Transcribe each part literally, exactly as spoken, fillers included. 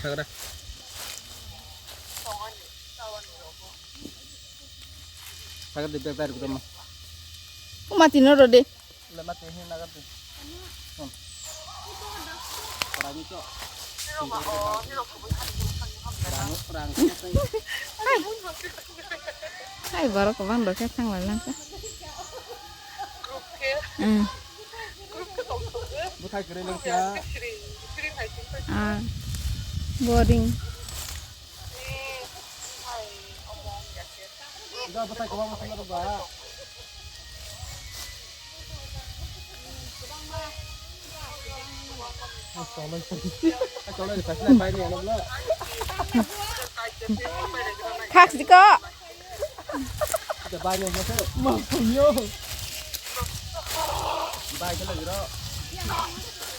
Nagra. Nagra de bag dari kutama. Mati no rode. Le mati he nagra de. Hmm. Parani to. Parang, parang. Hai, borok kwbang rok khe thang lai lang kha. Hmm. Bwthai kwrwi nang kha. Ah, boring. Da bwthai kwbang ma thang ba. Khak siko.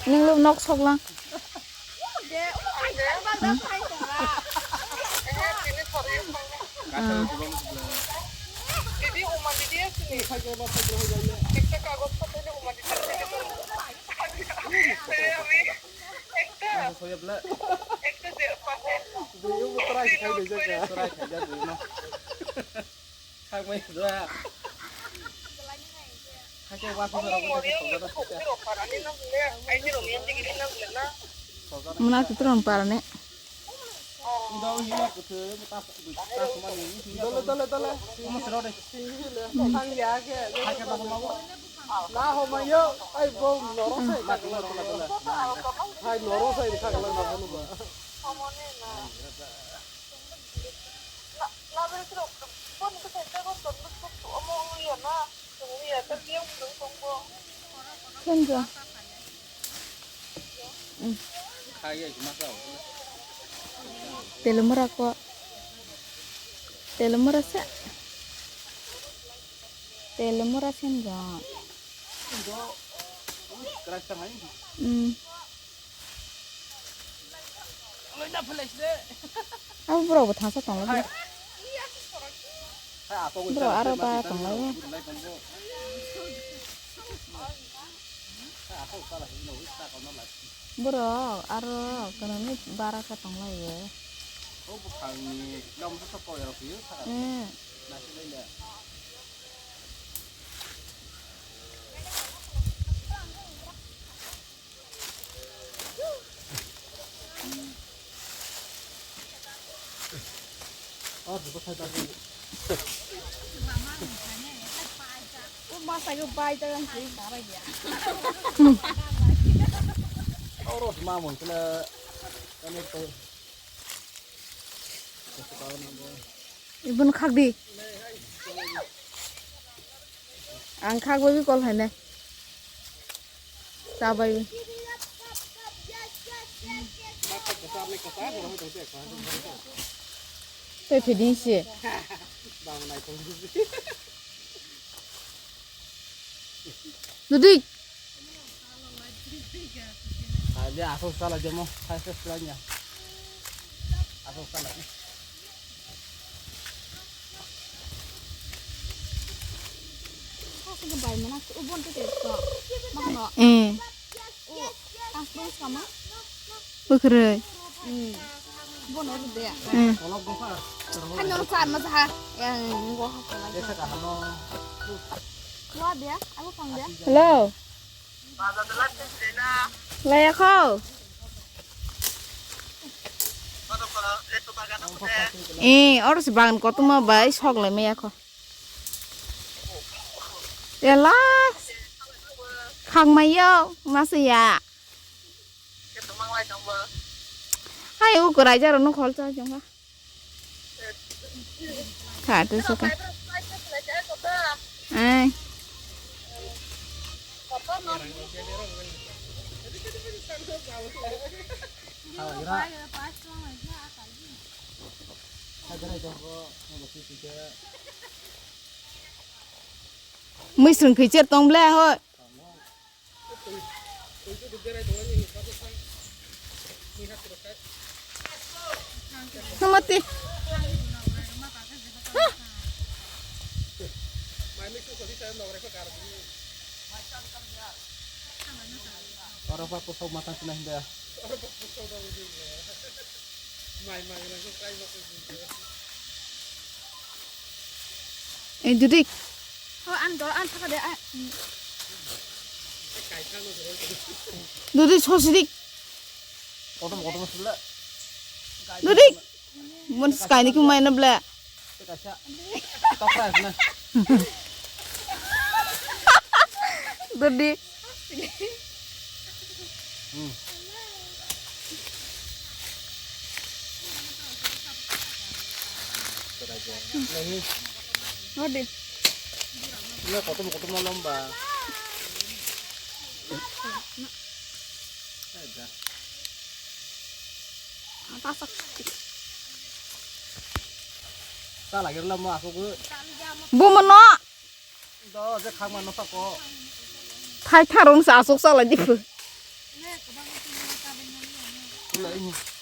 Nung lu nok sok lang. Muna tutron parane. Dole, dole, dole. Thang ya ke. Na ho ma yo. Ai bo noro sai ka kala. Hai noro sai ka kala na ho ba. Kenjo. Telemura ko. Telemura se. Telemura senjo. Hmm. Abo borok bo thangsa tongla. Borok aro ba tongla. Borok aro kwrwngwi bara khe tongla. Eh. Ibun khakdi. Ang khak bai kol hai nai. Cha bai. Tei phiding se. Dudi. Ade asok sala jemo, khai se sila nya. Asok sala. Eh. Bwkhwrwi. Hmm. Bono rwdi. Hmm. Hanyong sa ma sa. Yang go ha. Wa dia, aku pang dia. Hello. Laya kho. Eh, oro se bagan kotorma bai sok lai maya kho. Ela. Khang mayo, masa ya. Hai, u kwraija rok no khol cha jong ha. Kha, tu suka. Ai. Mui swrwng khe cher tong ble, hoi. Hamati. Oro pa pusok matang sina hinda. Ei, Dudik. Ho, an dol, an thaka de, an. Dudik, sosidik. Kotom, kotom sila. Dudik. Mon sky ni kumai na ble. Kaisa. Tokra na. Dudik. Hmm. Hodi. Ini kotom kotom lomba. Ada. Tasak. Ta lagi lomba aku bu. Bu mano. Do je khang mano sako. Thai tharong sa asok sa lai di. Kula ini.